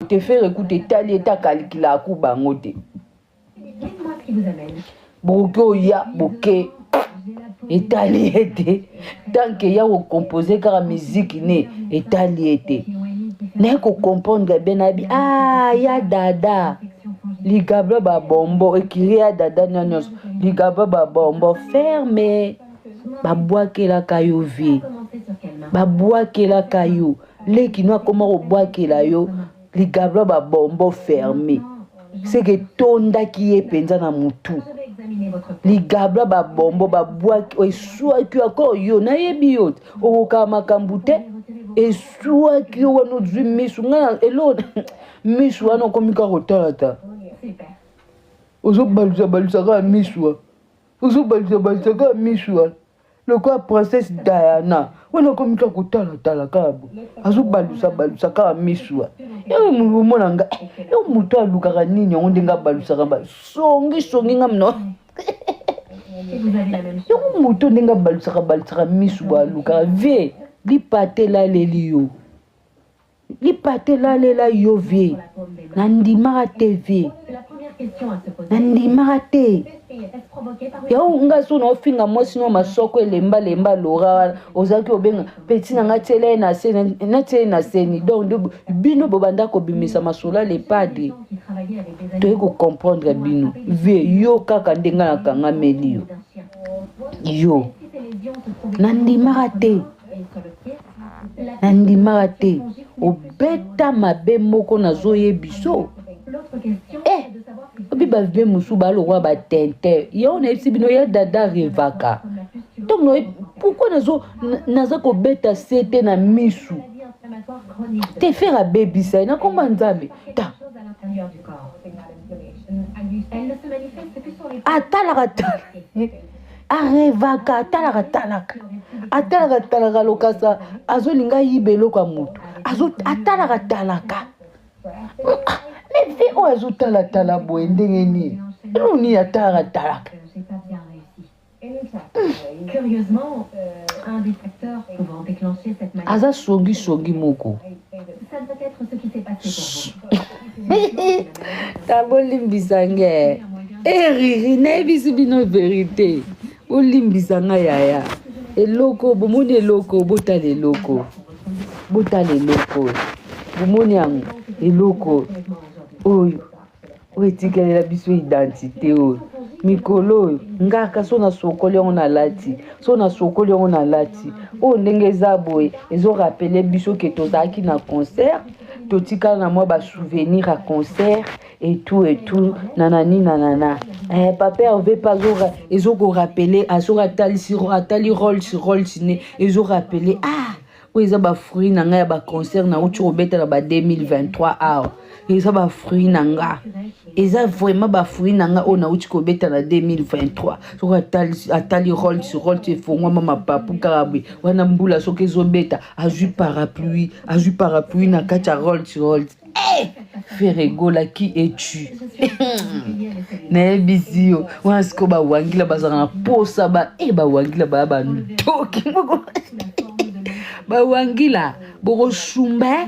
te. Ferre kutu etali ete akalikilaka ku bango te. Bokoki oya boke etali ye te, tanke ya kocompose kaka miziki ne etali ye te. Naye kocomprendre bien, nayebi ah, ya dada ligablo babombo ekiri ya dada na nyonso ligablo babombo ferme babwakelaka yo vie, babwakelaka yo leki no akoma kobwakela yo ligablo babombo ferme, seke etondaki ye mpenza na mutu. Ligablo babombo babwaki eswaki yo akor yo nayebi yo okokaka makambo te, eswaki yo wana ozwi misu ngai elo misu wana okomi kaka kotala ta ozobalusa balusa kaka misu wana, ozobalusa balusa kaka misu wana lokola princesse Diana wana okomi kaka kotalatala kaka bo azobalusa balusa kaka misu wana. Yo omona nga yo moto alukaka nini yango ndenge abalusaka ba songi songi nga mno yango moto ndenge abalusaka balusaka misu bo alukaka vie lipate elaleli yo, lipate elalela yo vie. Nandimaka te vie, nandimaka te yango nga so naofinga mwasi no masoko elembalemba lora wana ozalaki obenga peti na nga tiela ye na se natia ye na seni. Donc bino bobanda kobimisa masolo ya le padre, toyei kocomprendre bino vie yo kaka ndenge nakangameli yo yo nandimaka te, nandimaka te obeta mabe moko nazoyebiso eh obi bavie mosusu balokwa batente yango nayebisi bino ya dada revaka. Donc pourquoi nazo naza kobeta se te na misu te Ferre abebisa ye nakoma nzambe ta atalaka tala arevaka atalaka talaka atalaka talaka lokasa azolinga ayiba eloko ya motu atalaka talaka mais vie oyo azotalatala boye ndenge nini eloko nini atalaka talaka. Curieusement, un des facteurs pouvant déclencher cette maladie. Aza songisongi moko. Ça doit être ce qui s'est passé pour vous. Ta bolimbisa nge eriri nayebisi bino verité, bolimbisa nga yaya. Eloko bomoni, eloko botala, eloko botala, eloko bomoni yango, eloko oyo oyo etikelela biso identité oyo mikolo oyo ngaka so nasokoli yango nalati, so nasokoli yango nalati oyo ndenge eza boye ezorappeler biso ke tozalaki na concert, totikala na mwa basouvenir ya concert et tout et tout nanani nanana. Eh, papa Hervé mpe ezokorappeler asoki atalisi atali Rolls Rolls ne ezorappeler ah oyo eza bafruit na ngai ya baconcert nauti kobeta na ba 2023 awa, eza bafruit na nga, eza vraiment bafruit na nga oyo nauti kobeta na 2023. Soki atali, atali Rolls Rolls efongwama mapapu kaka boye wana, mbula soki ezobeta azwi parapluie, azwi parapluie na kati ya Rolls Rolls. Hey! Ferre Gola, qui es-tu? Nayebisi yo wana sikoyo bawangila bazalaka na posa ba e bawangila baya bandoki moko, bawangila bokosumba,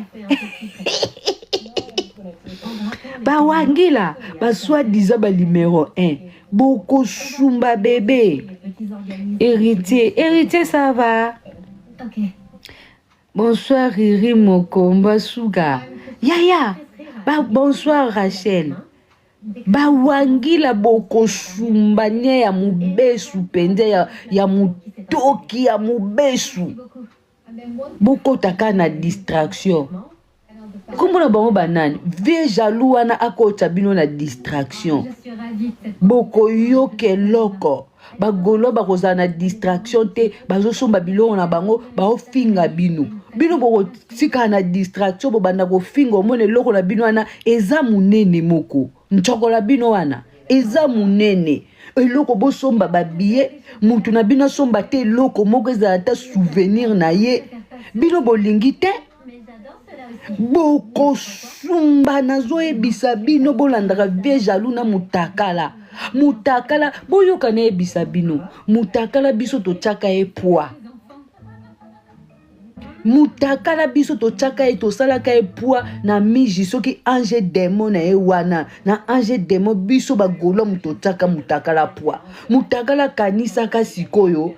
bawangila basoi-disant ba numéro 1 bokosumba bébé. Héritier, héritier, ça va? Ok. Bonsoir Riri Mokomba Suga yaya ba, bonsoir Rachel. Bawangila bokosumba nye ya mobesu mpenza ya motoki ya mobesu, bokota kaka na distraction. Nkombo na bango banani? Vie jaloux wana akotisa bino na distraction, bokoyoka eloko. Bagaulois bakozala na distraction te, bazosomba biloko na bango, baofinga bino. Bino bokotikala na distraction, bobanda kofinga. Omona eloko na bino wana eza monene moko, ncokola bino wana eza monene. Eloko bosomba babiye, mutu na bino asomba te eloko moko ezala ata souvenir na ye, bino bolingi te. Bokosumba, nazoyebisa bino, bolandaka vie jaloux na mutakala. Mutakala boyoka, nayebisa bino, mutakala biso totiaka ye poids. Mutakala biso totiaka ye, tosalaka ye poids na miji, soki ange demon na ye wana na ange demon, biso bagolo moto totiaka mutakala poids. Mutakala akanisaka sikoyo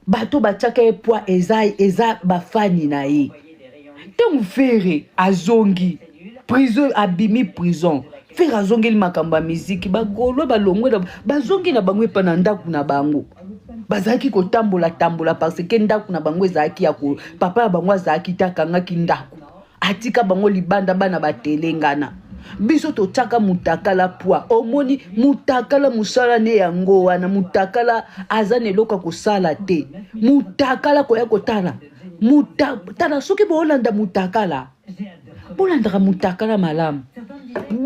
bato batiaka ye poids eza, eza bafani na ye. Ntango Ferre azongi prison, abimi prison, Ferre azongeli makambo ya miziki, bagolo balongwe bazongi na bango epa na ndako na bango. Bazalaki kotambola tambola parce que ndako na bango ezalaki ya ko, papa ya bango azalaki te, akangaki ndako, atika bango libanda, bana batelengana. Biso totiaka mutakala poids. Omoni mutakala mosala ne yango wana, mutakala aza na eloko ya kosala te. Mutakala koya kotala muta, tala soki boolanda mutakala, bolandaka mutakala malamu,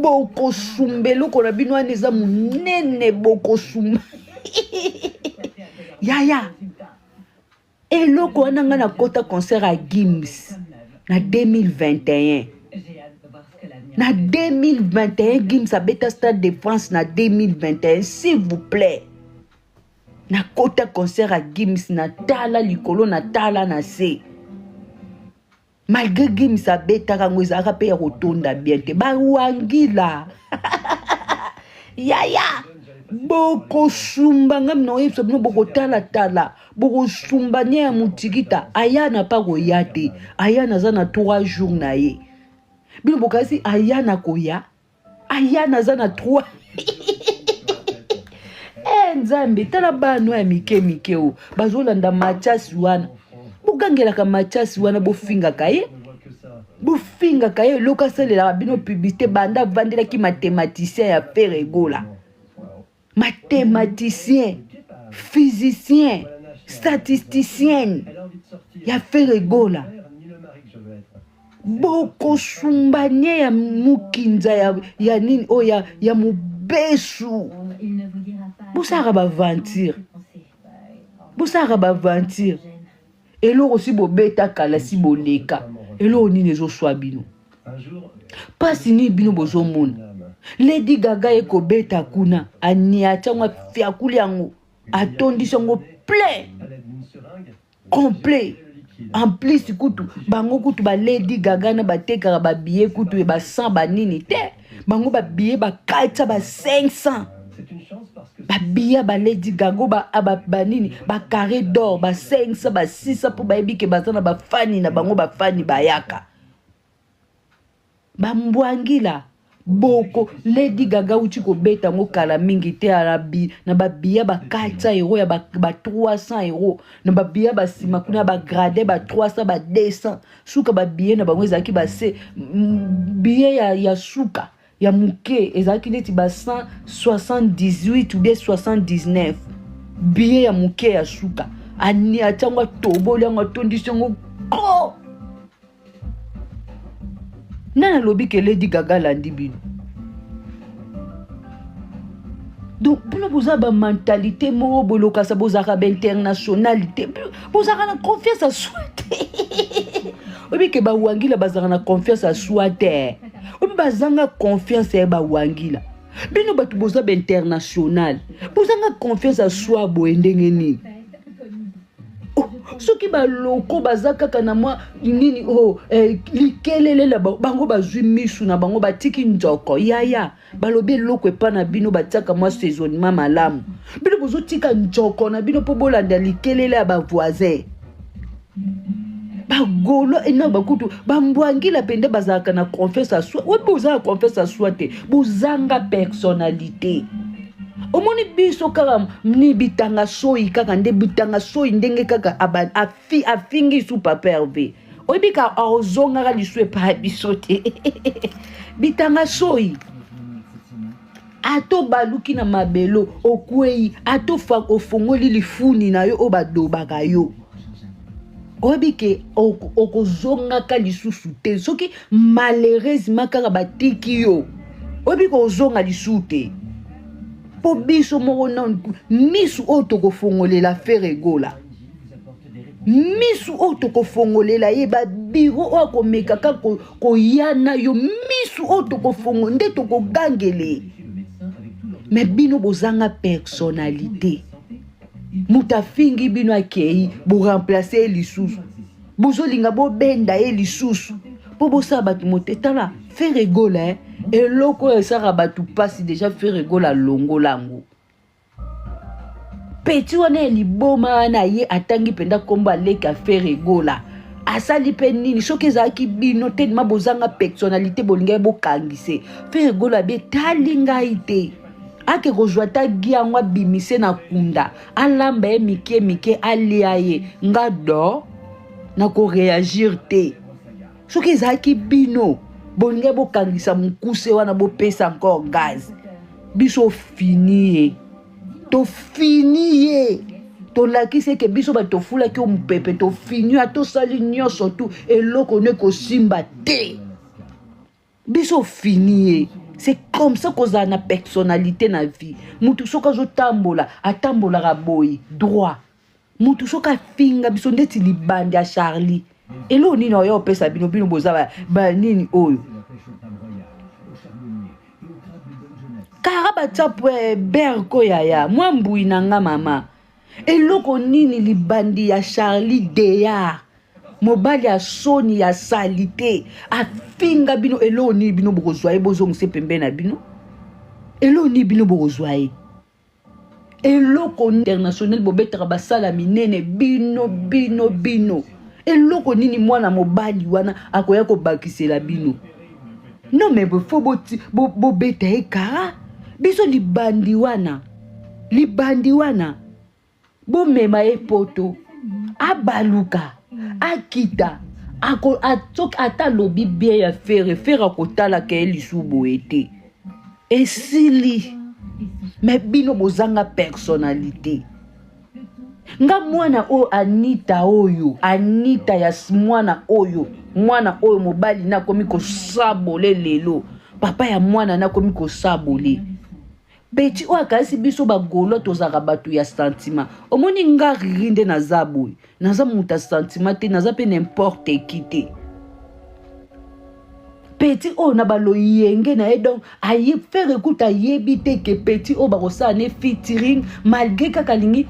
bokosumba eloko na bino wana eza monene, bokosumba yaya eloko wana. Nga nakota concert ya Gims na 2021. Na 2021 Gims abeta Stade de France na 2021. S'il vous plaît, nakota concert ya Gims, natala likolo, natala na se. Malgré Gims abetaka yango, ezalaka mpe ya kotonda bien te. Bawangila yaya, bokosumba. Ngami na oyebisa bino, bokotalatala, bokosumba nia ya motikita. Aya na pa koya te, aya naza na 3 jours na ye. Bino bokasi aya na koya, aya naza na 3. E Nzambe, tala bana ya mike mike oyo bazolanda Mathias wana, bogangelaka Mathias wana, bofingaka ye, bofingaka ye. Eloko asalelaka bino publicité, banda avandelaki mathématicien ya Ferre Gola, mathématicien, physicien, statisticienne ya Ferre Gola. Bokosumba nye ya mokinza ya nini oyo ya mobesu. Bosalaka baventure, bosalaka baventure. Eloko si bobeta kala, si boleka, eloko nini ezoswa bino? Mpasi nini bino bozomona? Lady Gaga ekobeta kuna, aniati yango, afiakuli yango, atondisi yango plein complet. En plus kutu bango kutu ba Lady Gaga na batekaka babillet kutu ya ba 100 banini te, bango babillet ba 400, ba 500. Babillet ba Lady Gaga banini, bacarré d'or, ba 500, ba 600, mpo bayebi ke baza na bafani na bango, bafani bayaka. Bambwangila boko Lady Gaga uti kobeta yango kala mingi te na babillet ba 400 euro, ya ba 300 euro, na babillet basima kuna ya bagradin ba 300, ba 200. Suka babillet na bango ezalaki base billet ya suka ya moke ezalaki neti ba 178 ou bien 79, billet ya moke ya suka. Ani atia yango, atoboli yango, atondisi yango ko. Nani alobi ke Lady Gaga alandi bino? Donc bino boza bamentalité moko bolokasa, bozalaka bainternationalité, bozalaka na confiance ya soi te. Oyebi ke bawangila bazalaka na confiance ya soi te? Oyebi bazanga confiance ya bawangila? Bino bato boza bainternational, bozanga confiance ya soi boye ndenge nini? Oh, soki baloko baza kaka na mwa nini, oh, likelele na bango, bazwi misu na bango, batiki nzoko yaya, balobi eloko epa na bino, batiaka mwa saisonnement malamu. Bino bozotika nzoko na bino mpo bolanda likelele ya bavoisin. Bagolo ena bakutu bambwangila mpenza bazalaka na confiance ya soi. Oyo boza na confiance ya soi te, bozanga personnalité. Omoni biso kaka ni bitanga soi, kaka nde bitanga soi, ndenge kaka afingi su papa Herve, oyebi ka ozongaka lisu epai ya biso te. Bitanga soi, ata baluki na mabelo, okwei, ata ofongoli lifuni na yo oyo badobaka yo, oyebi ke okozongaka lisusu te. Soki malheureusement kaka batiki yo, oyebi ke ozonga lisusu te. Mpo biso moko nanu misu oyo tokofongolela Ferre Gola, misu oyo tokofongolela ye, babiro oyo akomeka kaka koya na yo, misu oyo tokofongo nde tokogangele. Me bino bozanga personnalité. Moto afingi bino, akei, boremplace ye lisusu. Bozolinga bobenda ye lisusu mpo bosala bato mote. Tala Ferre Gola, eh? Eloko oyo esalaka bato mpasi deja, Ferre Gola alongola yango. Petit wana ya liboma wana, ye atangi mpenza nkombo aleki ya Ferre Gola, asali mpe nini? Soki ezalaki bino telema, bozanga personnalité, bolingaki bokangise Ferre Gola. Abi etali ngai te, ake kozwa ta gi yango, abimise na kunda, alamba ye mike mike, alia ye. Nga do nakoréagir te. Soki ezalaki bino, bolingai bokangisa mokuse wana, bopesa encore gaz. Biso fini ye, tofini ye, tolakisi eke biso bato tofulaki yo mopepe, tofini yo, tosali nyonso tu, eloko no ekosimba te. Biso fini ye. C'est comme ça kozala na personnalité na vie. Mutu soki azotambola, atambolaka boye droit. Mutu soki afinga biso ndeti libandi ya Charlie, eloko nini oyo opesa bino? Bino boza banini oyo kara batia berko yaya mwa mbui na nga mama. Eloko nini libandi ya Charlie Deyar, mobali ya soni ya sali te, afinga bino, eloko nini bino bokozwa ye, bozongisa pembe na bino? Eloko nini bino bokozwa ye? Eloko international bobetaka basala minene, bino bino bino, eloko nini mwana mobali wana akoya kobakisela bino? Non mais faut bobeta ye kara. Biso libandi wana, libandi wana, bomema ye poto, abaluka, akita, soki ata alobi bien ya Ferre, Ferre akotalaka ye lisu boye te, esili. Me bino bozanga personnalité. Nga mwana oyo Anita, oyo Anita ya mwana oyo, mwana oyo mobali nakomi kosabole lelo, papa ya mwana nakomi kosabole. Petit oyo akayisi biso bagolo, tozalaka bato ya sentiment. Omoni nga Riri nde naza boye, naza moto ya sentiment te, naza mpe n'importe qui te. Petit oyo na baloyenge na ye, donc aye Ferre kuta ayebi te ke petit oyo bakosala ne featuring, malgré kaka alingi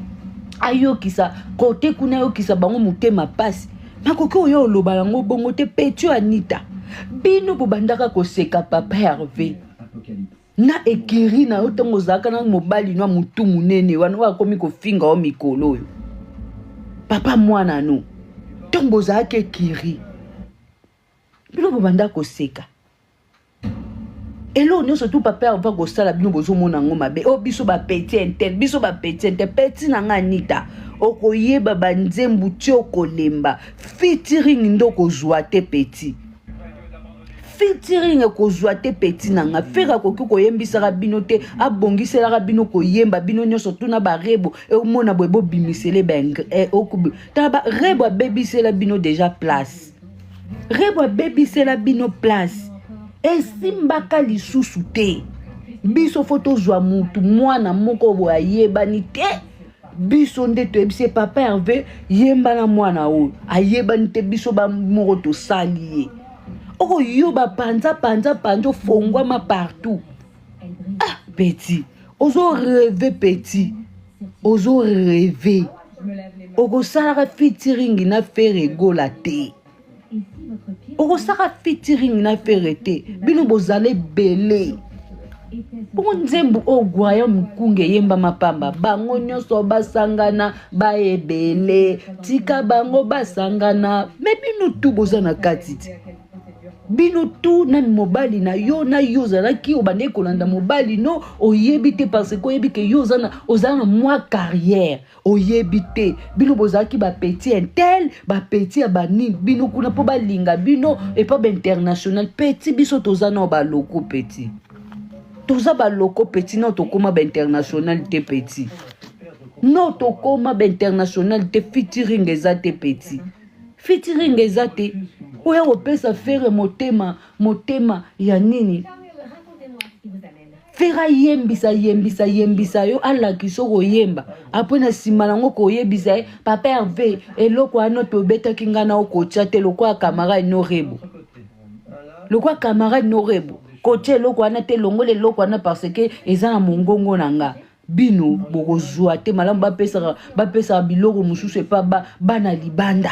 ayokisa kote kuna, ayokisa bango motema pasi. Nakoki oyo oloba yango bongo te. Petit oyo Anita, bino bobandaka koseka papa Herve na ekiri na yo ntango ozalaka na mobali no motu monene wana oyo akomi kofinga yo mikolo oyo, papa mwana no. Ntango bozalaki ekiri, bino bobanda koseka eloko nyonso tu papa Herve kosala, bino bozomona yango mabe. Oyo biso bapetit intel, biso bapetit intel. Petit na nga Anita, okoyeba banzembu ti okolemba. Featuring nde okozwa te, petit. Featuring ekozwa te, petit na nga. Ferre akoki koyembisaka bino te, abongiselaka bino koyemba bino nyonso tuna barebo omona boye, bobimisele. Tala, Rebo abebisela bino déjà place, Rebo abebisela bino place, esimbaka lisusu te. Biso faut tozwa mutu mwana moko boye ayebani te. Biso nde toyebisi ye: "Papa Herve, yemba na mwana oyo ayebani te." Biso bamoko tosali ye okoyo bapanza panza panza, ofongwama partout. Ah petit, ozo rêve, petit, ozo rêve. Okosalaka featuring na Ferre Gola te, okosala featuring na Ferre te. Bino bozala ebele bongo. Nzembo oyo Guaya Mokunge eyembama pamba, bango nyonso basangana baebele, tika bango basangana. Me bino tu boza na kati te, bino tu na mobali na yo, na yo ozalaki obandeki kolanda mobali no, oyebi te, parce que oyebi ke yo oza na mwa carrière, oyebi te. Bino bozalaki bapetit intel, bapetit ya banini, bino kuna mpo balinga bino epa bainternational. Petit, biso toza nao baloko, petit, toza baloko, petit. No tokóma bainternational te, petit. No tokóma bainternational te. Featuring eza te, petit, featuring eza te. Oya kopesa Ferre motema, motema ya nini? Ferre ayembisa, yembisa, yembisa yo, alakisa koyemba, apres na nsima nango koyebisa ye: "Papa Herve, eloko wana tobetaki ngai na okotia te lokola camarade no Rebo, lokola camarade no Rebo, kotia eloko wana te, longola eloko wana parce que eza na mongongo na nga." Bino bokozwa te malamu, bapesaka, bapesaka biloko mosusu epa bana libanda.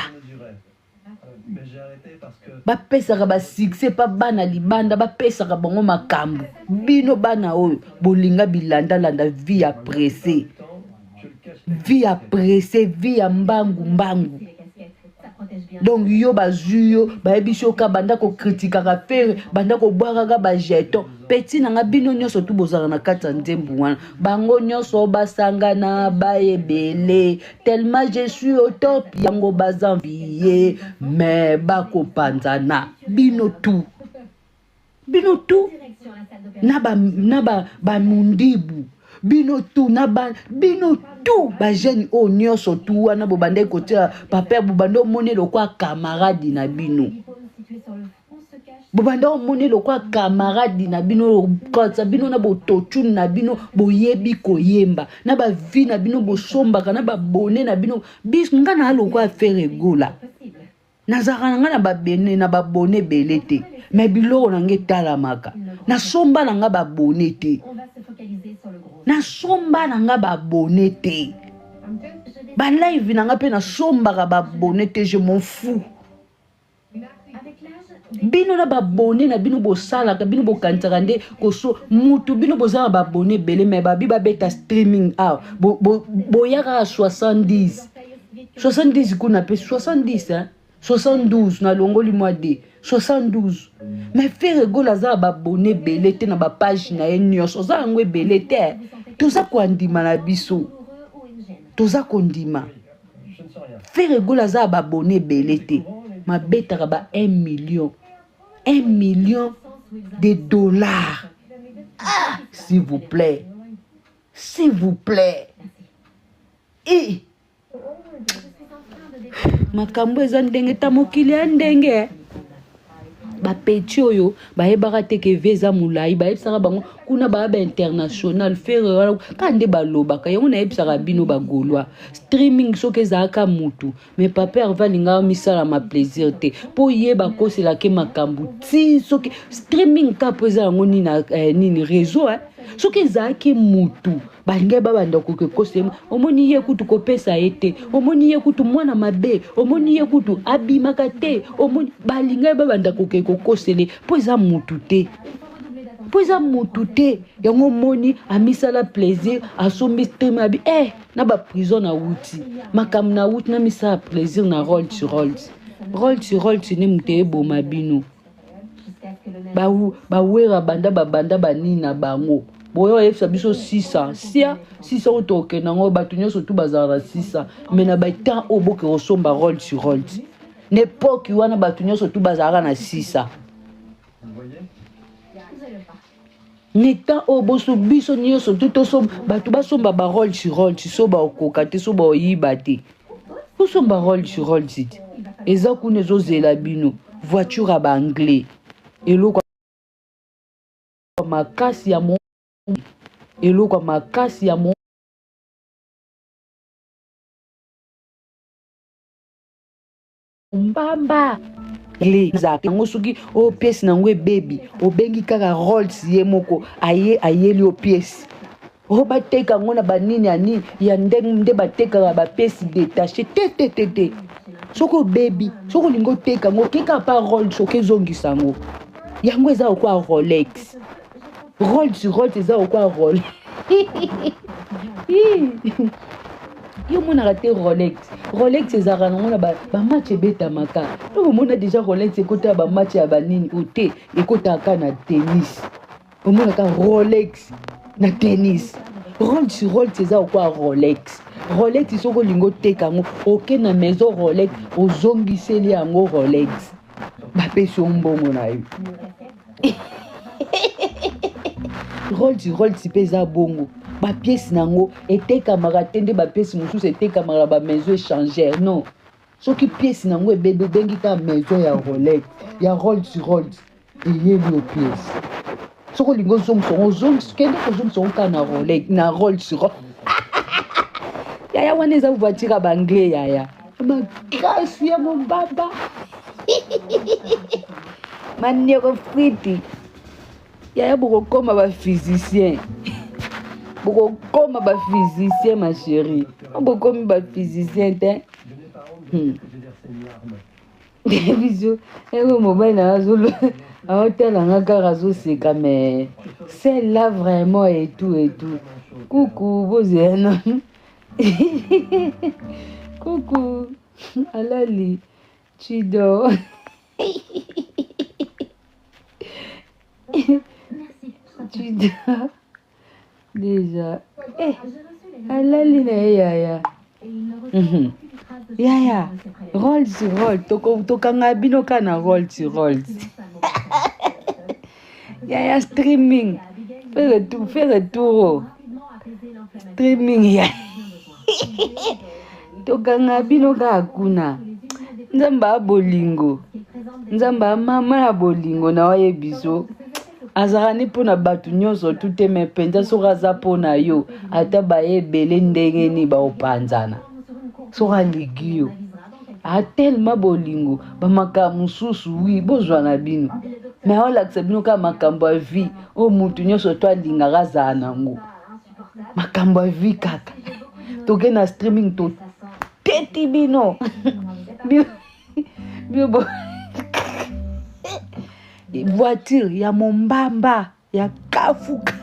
Bapesaka ba succès pa bana libanda, bapesaka bango makambo. Bino bana oyo bolinga bilandalanda, vie ya presse, vie ya presse, vie ya mbangu mbangu. Donc yo bazwi yo, bayebisi yo ka banda kokritikaka Ferre, banda kobwakaka bajeton. Petit na nga, bino nyonso tu bozalaka na kati ya nzembo wana, bango nyonso basangana baebele tellement je suis au top, yango baza envie mais bakopanzana. Bino tu, bino tu na ba, na ba, ba mundibu, bino tu na ba, bino tu ba jeune oyo nyonso tu wana bobandaki kotia paper, bobanda omoni lokwa camarade na bino, bobanda omoni lokwa camarade na bino, kotsa bino na bototune na bino, boyebi koyemba na bavi na bino, bosombaka na babone na bino. Bis nga na lokwa Ferre Gola, nazalaka na nga na babene na babone ebele te, me biloko na nga etalamaka. Nasomba na nga babone te, nasomba na nga babone te, balive na nga mpe nasombaka babone te, je m'en fous. Bino na babone na bino bosalaka, bino bokanisaka nde koso mutu, bino boza na babone ebele, me babi babeta streaming awa, boyaka 70 70 kuna mpe 70 hein? 72 nalongoli mwa de 72. Mais Ferre Gola aza na babone ebele te na bapage na ye nyonso, oza yango ebele te. Toza koandima na biso, toza kondima Ferre Gola aza na babone ebele te, mabetaka ba 1 million, 1 million de dollars. Ah, s'il vous plaît, s'il vous plaît. E makambo eza ndenge ta mokili ya ndenge bapeti oyo bayebaka te ke vie eza molai. Bayebisaka bango kuna baya ba international Ferre wana kaka nde balobaka yango. Nayebisaka bino bagaulois, streaming soki ezalaka mutu, mais papa Herve alingaka misalama plaisir te mpo ye bakoselake makambo ti soki streaming ka mpo eza yango nini, nini réseau, eh? Soki ezalaki mutu, balingai babanda koke kosema. Omoni ye kutu kopesa ye te, omoni ye kutu mwana mabe, omoni ye kutu abimaka te, omoni balingai babanda koke kokosele mpo eza mutu te, mpo eza mutu te. Yango omoni amisala plaisir, asombi stream abi na baprison na wuti makambo na wuti na misala plaisir na Rolls Rolls Rolls Rolls nde moto eboma bino. Bawera banda babanda banini na bango boyo oyebisa biso 600 sia 600 oyo tokende yango, bato nyonso tu bazala na 600, mais na batemps oyo boke kosomba Rolls Rolls, na époque wana bato nyonso tu bazalaka na 600. Ni temps oyo boso biso nyonso tu toso bato basomba ba Rolls Rolls, so baokoka te, so baoyiba te, bosomba Rolls Rolls te. Eza kuna ezozela bino, voiture ya baanglais, eloko makasi ya mo, eloko makasi ya mo mbamba yango. Soki oyo pièce na yango ebebi, obengi kaka Rolls, ye moko aye ayeli yo pièce oyo. Bateka yango na banini ya nini ya ndenge nde batekaka bapièce détaché te te te te. Soki obebi, soki olingi oteka yango, okeka pa Rolls, okezongisa yango. Yango eza lokwa Rolex. Rolls Rolls eza lokwa Rolex. Yo omonaka te Rolex? Rolex ezalaka nango na bamatch ebetamaka. To omona déjà Rolex ekotaka bamatch ya banini o te, ekotaka na tennis. Omonaka Rolex na tennis. Rolls Rolls eza lokwa Rolex. Rolex, soki olingi oteka yango, oke na maison Rolex, ozongiseli yango Rolex, bapesi yo mbongo na yo. Rolls Rolls mpe eza bongo, bapièce na yango etekamaka te nde bapièce mosusu etekamaka na bamaison échangère. Non, soki pièce na yango ebebi, obengi kaka maison ya Rolex, ya Rolls Rolls, eyeli yo pièce. Soki olingi ozongisa yango, ozongisa, kende kozongisa yango kaka na Rolex, na Rolls Rolls. Yaya, wana eza voiture ya baanglais, yaya, makasi ya mobaba, manioko friti. Yaya, bokokoma baphysicien, bokokoma baphysicien, ma chérie, bokomi baphysicien te. Biso eko mobali na azolo aotala nga kaka azoseka mais celle là vraiment et tout et tout. Coucou bozela nanu. Coucou alali tu dors. Tu dors déjà. Eh, alali na ye yaya. Yaya, Rolls Rolls, tokanga bino kaka na Rolls Rolls. Yaya streaming. Fais retour, fais retour. Streaming ya. Tokanga bino kaka kuna. Nzambe a bolingo. Nzambe a mama ya bolingo na waye biso. Azalaka ni mpo na bato nyonso tu te me mpenza soki aza mpo na yo ata baye ebele ndenge nini baopanzana soki aligi yo atelema bolingo bamakambo mosusu wi bozwa na bino me aolakisa bino kaka makambo ya vie oyo motu nyonso to alingaka azala nango makambo ya vie kaka toke na streaming toteti bino bino voiture ya mombamba ya kafuka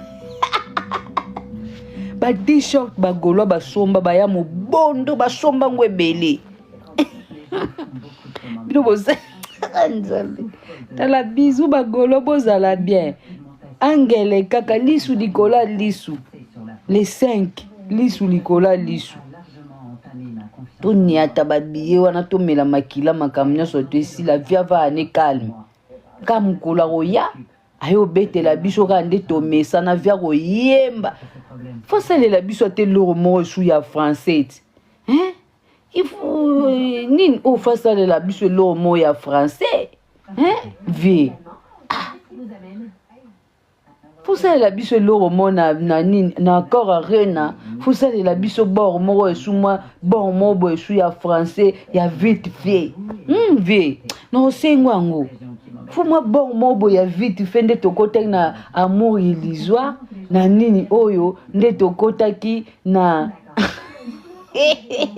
ba t-shirt bagolois basomba baya mobondo basomba ngo ebele bino boza nzambe tala bizu bagolo bozala bien angele kaka lisu likolo ya lisu le 5 lisu likolo ya lisu toniata babiye wana tomela makila makambo nyonso to esila viava ane calme ka mokolo akoya aye obetela biso kaka nde tomesana via koyemba fosalela biso ata eloko moko esu ya français ti hein? Ifo nini oyo fasalela biso eloko moko ya français hein? Vie ah. Fosalela biso eloko moko na, na nini na accord arena fosalela biso bord moko esu mwa bord moko boye esu ya français ya vite fait vie na osengo yango fo mwa bord moko boye ya vite fait nde tokotaki na amour illusoire na nini oyo nde tokotaki na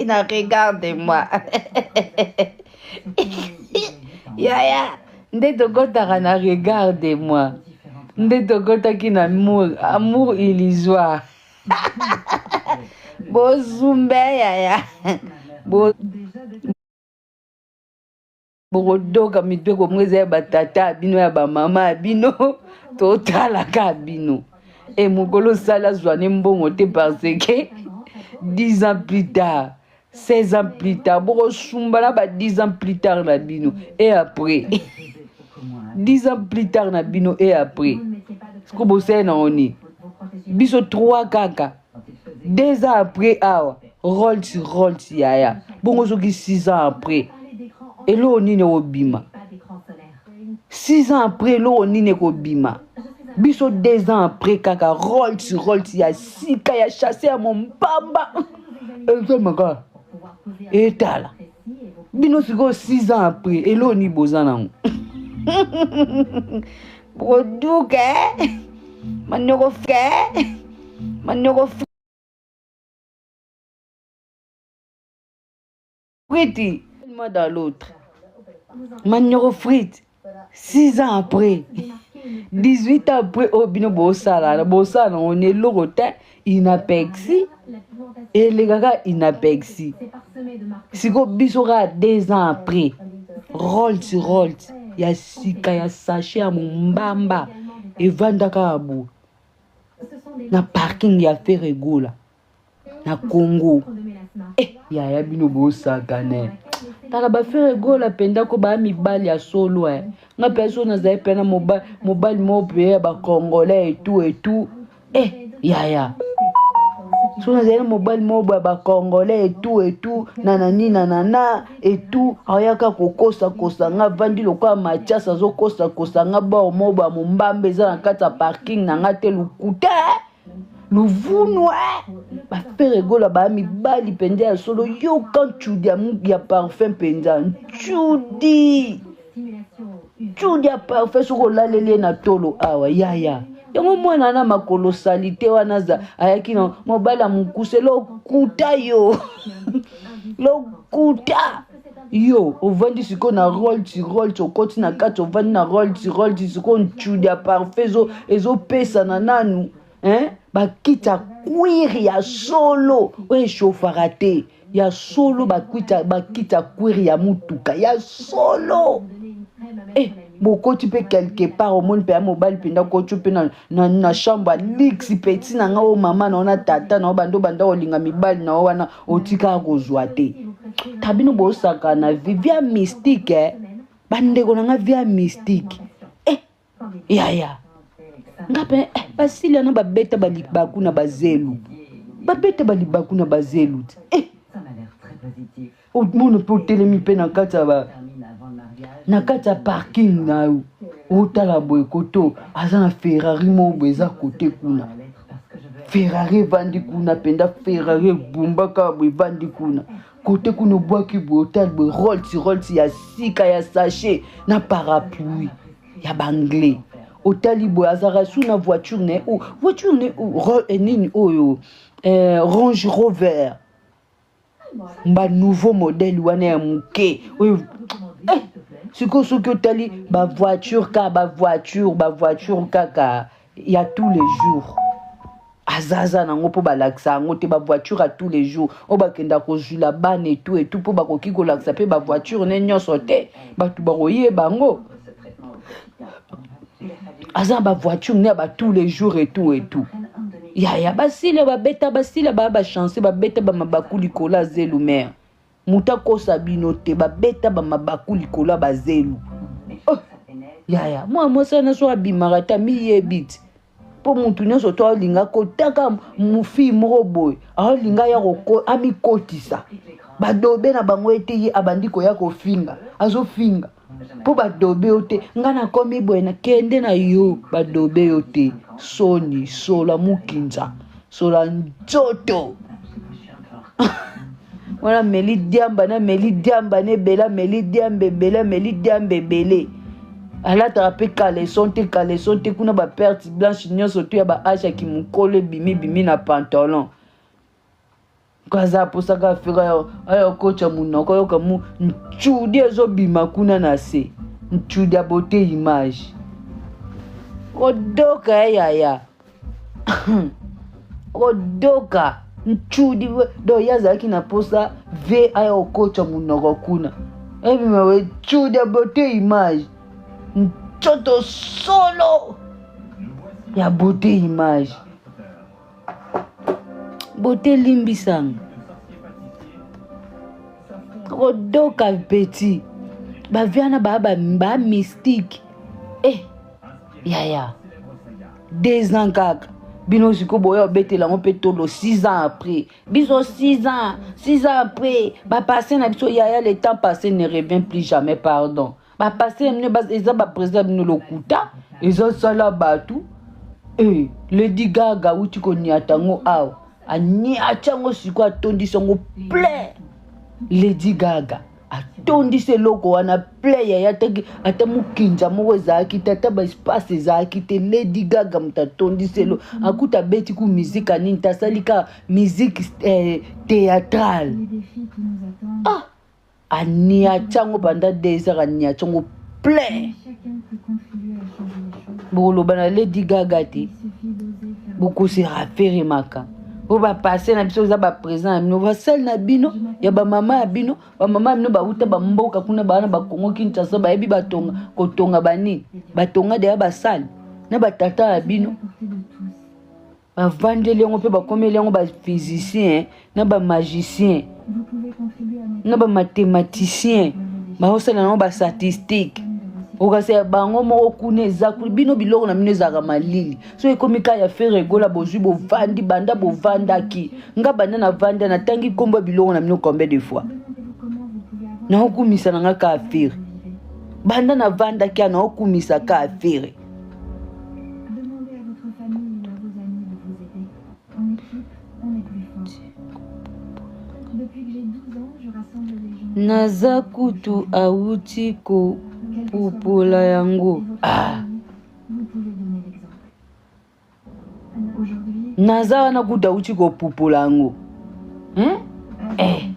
na regarde moi yaya nde tokotaka na regarde moi nde tokotaki na amour, amour illusoire bozumbe yaya Bo bokodoka mitu ekomwa eza ya batata ya bino ya bamama ya bino totalaka bino e mokolo osala azwa ne mbongo te parce que 10 ans plus tard 16 ans plus tard bokosumba na ba 10 ans plus tard na bino et après 10 ans plus tard na bino et après siko bosali na oni biso 3 kaka 2 ans après awa Rolls Rolls yaya bongo soki 6 ans après eloko nini ekobima 6 ans après eloko nini ekobima biso 2 ans après kaka Rolls Rolls ya sika ya chasse ya mompamba ezomaka etala bino sikoyo 6 ans après eloko nini boza nango bokoduka manoko manoko frite moi dans l'autre manioko frite 6 ans après 18 ans après oyo bino bosala bosala nango na eloko te inapexi elekaka inapexi sikoyo biso kaka 2 ans après Rolls Rolls ya sika ya sachet ya mombamba evandaka ya boye na parking ya Ferre Gola na Congo eh, yaya bino bosakane tala bafere gola mpenza ko baya mibali ya solo eh. Nga mpe so nazali mpe na mobali moko mpe ya bacongolais etu etu eh, yaya so nazali na mobali moko boya bacongolais etu etu nanani nanana etu ayaka kokosakosa nga avandi lokola Mathias azokosakosa nga bor moko boya mombamba eza na kati ya parking na nga te lokuta eh? Luvunu bafere gola baya mibali mpenza ya solo yoka ncudi ya parfum mpenza ncudi ncudi ya parfum soki olaleli ye na tolo awa yaya yango mwana na makolo salite wana aza ayaki na mobali ya mokuse lokuta yo lokuta. Yo ovandi sikoyo na Rolls Rolls, okoti na kati ovandi na Rolls Rolls, sikoyo ntshudi ya parfum ezopesana nanu hein? Bakiti ya cuir ya solo oyo echauffaka te, ya solo, bakiti ya cuir ya motuka ya solo. Eh, bokoti mpe quelque part, omoni mpe ya mobali mpenza okoti mpe na chambre ya luxe, petit na nga oyo mama na yo na tata na yo bando banda kolinga mibali na yo wana otikaka kozwa te. Ta bino bosaka na vie via mystique, eh? Bandeko na nga, via mystique, eh, yaya nga mpe eh, basili wana babeta balibaku na bazelu, babeta balibaku na bazelu te, eh. Omona mpe otelemi mpe na kati ya parking na yo, otala boye koto aza na Ferrari moko boye eza kote kuna, Ferrari evandi kuna mpenza, Ferrari ebumbaka boye evandi kuna kote kuna, obwaki boye, otali boye Rolls Rolls ya sika ya sachet na parapluie ya baanglais, otali boye azalaka su na voiture na ye, voiture na ye nini oyo, Range Rover ba nouveau modèle wana ya moke oyo, eh, sikoyo soki otali bavoiture kaka bavoiture kaka ya tous les jours azaza nango mpo balakisa yango te, bavoiture ya tous les jours oyo bakenda kozwila bana etu etu, mpo bakoki kolakisa mpe bavoiture ne nyonso te, bato bakoyeba yango. Aza na bavoiture ne ya ba tous les jours etu etu. Yaya, basila babeta, basila baya bachance, babeta bamabaku likolo ya zelu. Mare moto akosa bino te, babeta bamabaku likolo ya bazelu. Oh, yaya, mwana mwasi wana so abimaka te, amiyebi ti mpo motu nyonso to alinga kotaka mofille moko boye, aolinga ya amikotisa badobe na bango ete ye abandi koya kofinga, azofinga mpo badobe yo te. Ngai nakomi boye, nakende na yo, badobe yo te. Soni sola mokinza sola nzoto wana, meli diamba na meli diamba na ebele, ameli diamba ebele, ameli diamba ebele, alataka mpe caleçon te, caleçon te kuna, baperte blanche nyonso to ya baage ya kimokolo ebimi bimi na pantalon. Kaza aposaka afika aya okotya monoko, ayoka mu ncudi ezobima kuna na se, ncudi ya beauté image kodoka ya yaya kodoka ncudi. Do ye azalaki na posa v aya okotya monoko kuna ebima we ncudi ya beauté image, nzoto solo ya beauté image. Beauté limbisanga kodoka petit baviana baa ba mystique, eh yaya, 2 ans kaka bino sikoyo boya obetela yango mpe tolo 6 ans après biso, 6 ans, 6 ans après bapasse na biso. Yaya, le temps passé ne revient plus jamais, pardon. Bapasse na bino eza baprésident bino lokuta ezosala bato e Lady Gaga awuti koniata yango awa, aniati yango sikoyo, atondisi yango plein. Lady Gaga atondisi eloko wana plein, yaya, ataki ata mokinza moko ezalaki te, ata baespace ezalaki te. Lady Gaga moto atondisi elo, akuta abeti ku musique nini te, asali kaka musique théâtrale. Ah, aniati yango banda 2 heures, aniati yango plein. Bokoloba na Lady Gaga te, bokosera feremaka oyo bapasse na biso eza baprésident na bino, basali na bino ya bamama ya bino, bamama ya bino bauta bamboka kuna, baa na bakongo Kinshasa, bayebi batonga kotonga banini, batonga deya basali na batata ya bino, bavandeli yango mpe bakomeli yango baphysicien na bamagicien na bamathématicien, baosala yango bastatistique. Okasi ya bango moko kuna eza kuna, bino biloko na bino ezalaka malili. So ekomi ka ya Ferre Gola, bozwi bovandi banda bovandaki, nga banda navanda natangi nkombo ya biloko na bino combien de fois? Naokumisa na nga ka Ferre, banda navandaki ya naokumisa ka Ferre. Demandez à votre famille ou à vos amis de vous aider. En équipe, on est plus fort. Depuis que j'ai 12 ans, je rassemble les gens. Naza kutu awuti kopupola yango, ah. Vous pouvez donner l'exemple. Aujourd'hui, Naza wana kutu awuti kopupola yango, hein? Eh.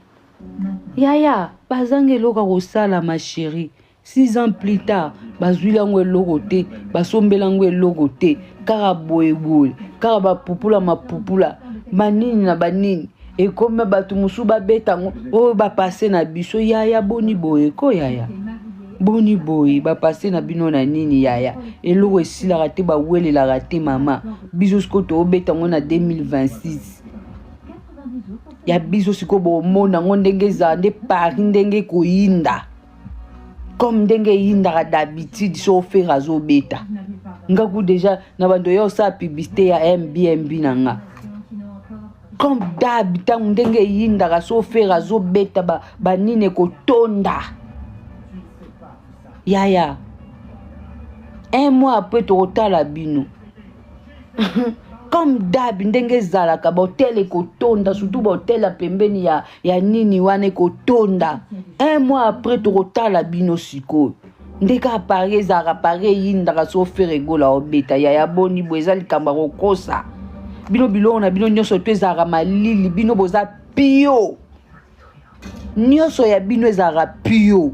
maintenant. Yaya, Bazanga eloko ya kosala ma chérie. 6 ans plus tard bazwili yango eloko te, basombeli yango eloko te, kaka boye boye, kaka bapupula mapupula banini na banini, ekomi bato mosusu babeta yango oyo bapase na biso. Yaya boni boye ko, yaya boni boye, bapase na bino na nini yaya? Eloko esilaka te, bawelelaka te mama. Biso sikoyo toobeta yango na 2026 ya biso sikoyo, bomona yango ndenge ezala nde Paris ndenge ekoyinda comme ndenge eyindaka d'habitude. So Ferre azobeta, ngaku déjà na bando ya osala publicité ya mbmb na nga comme d'hab, ntango ndenge eyindaka so Ferre azobeta, banini ekotonda yaya. Un mois après tokotala bino comme d'hab ndenge ezalaka, bahôtel ekotonda, surtout bahôtel ya pembeni ya nini wana ekotonda. Un mois après tokotala bino sikoyo nde kaka Paris ezalaka, Paris eyindaka so Ferre Gola obeta. Yaya boni boye? Eza likambo ya kokosa bino. Biloko na bino nyonso to ezalaka malili, bino boza pio, nyonso ya bino ezalaka pio.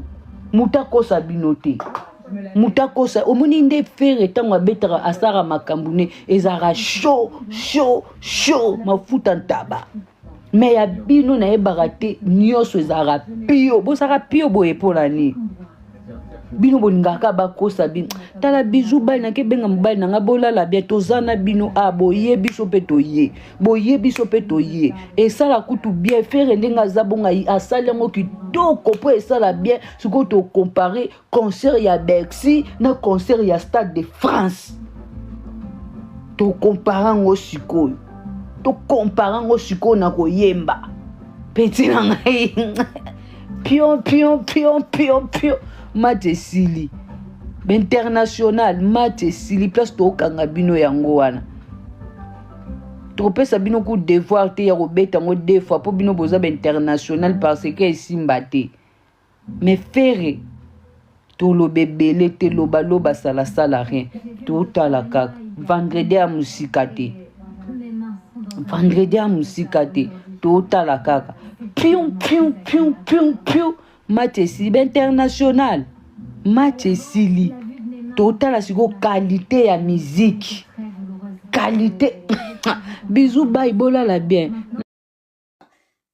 Moto akosa bino te, moto akosa. Omoni nde Ferre ntango abetaka, asalaka makambo ne ezalaka chaud chaud chaud, mafuta ntaba. Me ya bino nayebaka te, nyonso ezalaka pio. Bozalaka pio boye mpo na nini? Bino bolingaka bakosa bino. Tala, bizu bali nake benga mobali na nga, bolala bien, toza na bino. A boye biso mpe toye, boye biso mpe toye. Esala kutu bien. Ferre ndenge aza bonga, asali yango kitoko mpo esala bien. Sikoyo tocomparer concert ya Bercy na concert ya Stade de France, tocomparer yango sikoyo, tocomparer yango sikoyo na koyemba. Petit na ngai, pion pion pion pion pion, match esili, bainternational, match esili. Place tokanga bino yango wana, tokopesa bino ku devoir te ya kobeta yango deux fois mpo bino boza bainternational, parce que esimba te. Mais Ferre, toloba ebele te, lobaloba salasala rien. Totala kaka vendredi ya mosika te, vendredi ya mosika te, totala kaka pion pion pion pion pion, match esili, bainternational, match esili. Totala sikoyo qualité ya musique, qualité. Bizu bai, bolala bien.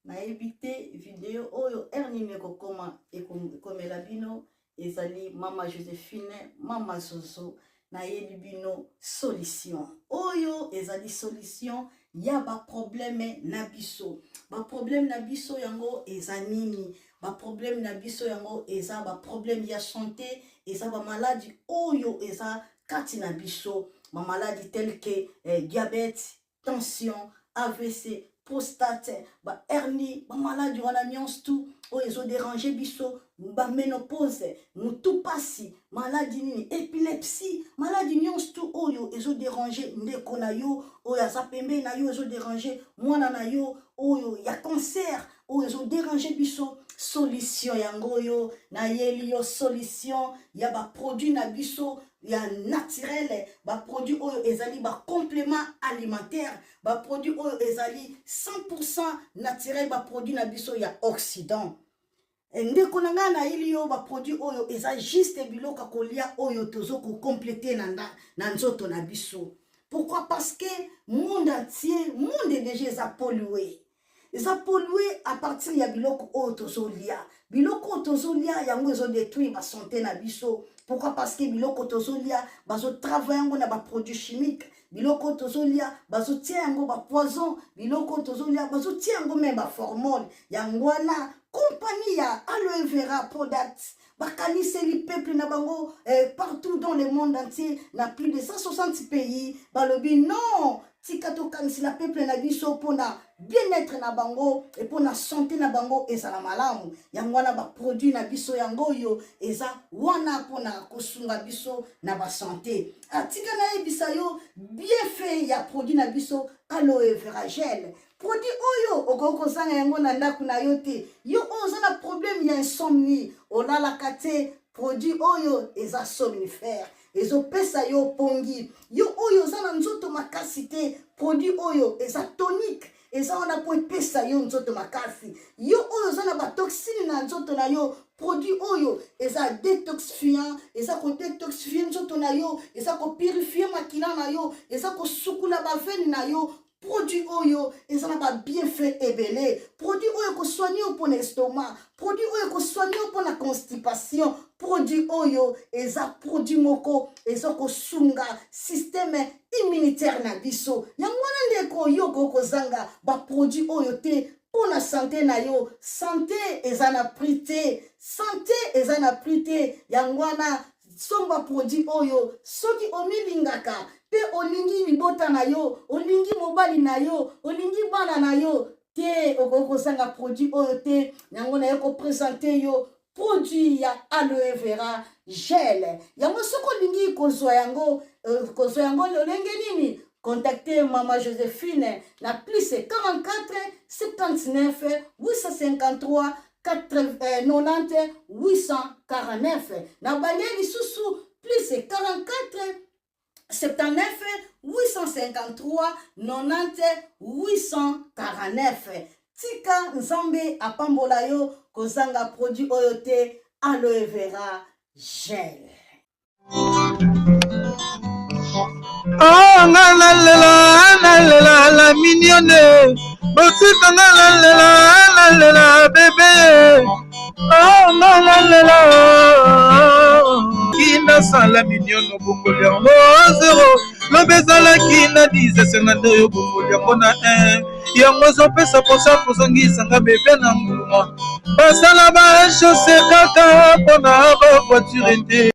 Nayebi te video oyo heure nini ekokoma, ekomela bino. Ezali mama Josephine, mama Zozo. Nayebi bino solution oyo ezali solution ya baproblème na biso. Baproblème na biso yango eza nini? Baproblème na biso yango eza baproblème ya santé, eza bamaladi oyo eza kati na biso, bamaladi tel que diabète, tension, AVC, prostate, bahernie, bamaladi wana nyonso tu oyo ezodéranger biso, baménopause, motu pasi, maladi nini, épilepsie, maladi nyonso tu oyo ezodéranger ndeko na yo oyo aza pembeni na yo, ezodéranger mwana na yo oyo ya cancer, oyo ezodéranger biso, solution yango oyo nayeli yo, solution ya baproduit na biso ya naturel, baproduit oyo ezali bacomplément alimentaire, baproduit oyo ezali 100 naturel, baproduit na biso ya Occident. Ndeko na ngai, nayeli yo baproduit oyo eza juste biloko ya kolia oyo tozo kocompléter na nzoto na biso. Pourquoi? Parce que monde entier, monde déjà eza pollué, eza pollué à partir ya biloko oyo tozolia. Biloko oyo tozolia yango ezodétruire basanté na biso. Pourquoi? Parce que biloko tozolia, bazotravailler yango na baproduit chimique. Biloko oyo tozolia, bazotia yango bapoison. Biloko oyo tozolia, bazotia yango même baformol. Yango wana compagnie ya Aloe Vera Product bakaniseli peuple na bango partout dans le monde entier, na plus de 160 pays. Balobi non, tika tokanisela peuple na biso mpona bien-être na bango e mpona santé na bango ezala malamu. Yango wana baproduit na biso yango oyo eza wana mpona kosunga biso na basanté. Atika nayebisa yo bienfait ya produit na biso Aloe Vera Gel. Produit oyo okoki kozanga yango na ndako na yo te. Yo oyo oza na problème ya insomnie, olalaka te, produit oyo eza somnifère, ezopesa yo pongi. Yo oyo oza na nzoto makasi te, produit oyo eza tonique. Eza wana mpo epesa yo nzoto makasi. Yo oyo oza na batoxine na nzoto na yo, produit oyo eza detoxifiant, eza kodetoxifie nzoto na yo, eza kopurifie makila na yo, eza kosukula bavene na yo. Produit oyo eza na babienfait ebele. Produit oyo ekosoigne yo mpo na estomac, produit oyo ekosoigne yo mpo na constipation. Produit oyo eza produit moko eza kosunga systeme immunitaire na biso. Yango wana ndeko, yo okoki kozanga baproduit oyo te mpo na sante na yo. Sante eza na prix te, sante eza na prix te. Yango wana somba produit oyo soki omilingaka mpe olingi libota na yo, olingi mobali na yo, olingi bana na yo te, okoki kozanga produit oyo te. Yango naye kopresente yo produit ya aloe vera gel. Yango soki olingi kozwa yango, kozwa yango lolenge nini? Contacte Mama Josephine na plus 44 79 853 90 849. Na bange lisusu plus 44 79 853 90 849. Tika Nzambe apambola yo, kozanga produit oyo te, aloe vera gel. Oh, nga nalela, nalela la mignonne, botika nga nalela, nalela bebe. Oh, nga nalela kinasala mignonne, obongoli yango zero, lobi ezalaki na 10, esenga nde oyo obongoli yango na 1. Yango ezopesa mposa kozongisa nga bebe na nguluma, basala ba chose kaka mpona ba voiture te.